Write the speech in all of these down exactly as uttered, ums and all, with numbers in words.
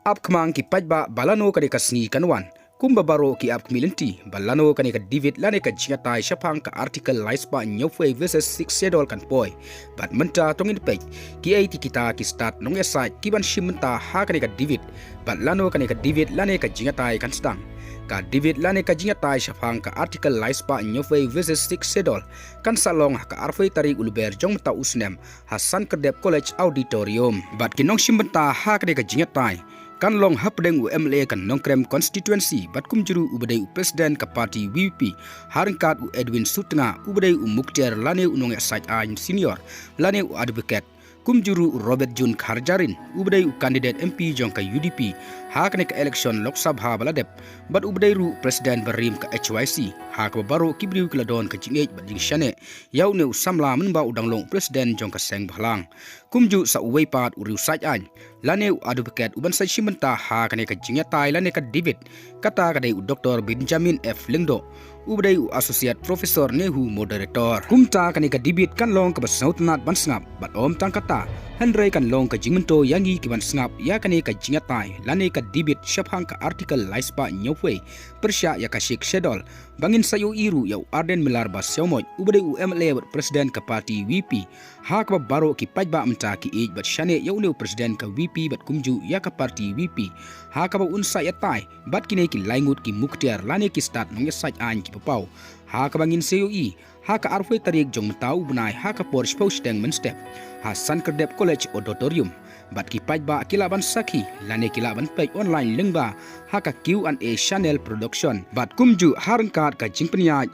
Ap khmang ki paidbah ba lano kane ka sngi kan wan, kumba baroh ki ap khmih lynti ba lano kane ka debate lane ka jingïatai shaphang ka Article lai spah hynñiewphew versus Sixth Schedule kan poi. Bad mynta to ngin peit kiei kita ki stad nongïasaid ki ban shim bynta ha kane ka debate, bad lano kane ka debate lane ka jingïatai kan sdang. Ka debate lane ka jingïatai shaphang ka Article lai spah hynñiewphew versus Sixth Schedule kan sa long ha ka arphew tarik u Lber jong mynta u snem ha Sankerdeb College Auditorium. Bad ki nongshim bynta ha kane ka jingïatai kan long hapdeng u M L A ka Nongkrem constituency bad kumjuh ruh uba dei u president ka party V P P, ha ryngkat u Edwin Suhtnga uba dei u muktiar lane u nongïasaid aiñ senior lane u advocate, kumjuh ruh u Robert June Kharjarin uba dei u candidate M P jong ka U D P ha kane ka election Lok Sabha ba la dep, bad uba dei ruh president barim ka H Y C. Ha kaba baroh ki briew ki la don ka jingïeit bad jingshaniah ïa une u samla mynba u dang long president jong ka seng bhalang. Kumjuh sa uwei pat u riewsaid aiñ lane u advocate uban sa shim bynta ha kane ka jingïatai lane ka debate, kata ka dei u Doctor Benjamin F Lyngdoh uba dei u Associate Professor NEHU, moderator. Kumta kane ka debate kan long kaba sngewtynnat ban sngap, bad ym tang kata, hynrei kan long ka jingmyntoi ïa ngi ki ban sngap ïa kane ka jingïatai lane ka debate shaphang ka Article lai spah hynñiewphew pyrshah ïa ka Sixth Schedule. Ba ngin sa ïohi ruh ïa u Ardent Miller Basaiawmoit uba dei u M L A bad president ka party V P P, ha kaba baroh ki paidbah mynta ki ïeit bad shaniah ïa une u president ka V P P bad kumjuh ïa ka party V P P, ha kaba un sa ïatai bad kine ki lai ngut ki muktiar lane ki stad nongïasaid aiñ kiba paw. Ha kaba ngin sa ïohi ha ka arphew tarik jong mynta u bnai ha ka por shiphew shiteng mynstep ha Sankerdeb College Auditorium. Bad ki paidbah ki lah ban sakhi lane ki lah ban peit online lyngba ha ka Q and A channel production bad kumjuh ha ryngkat ka jingpynïaid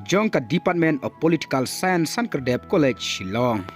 jong ka Department of Political Science, Sankerdeb College, Shillong.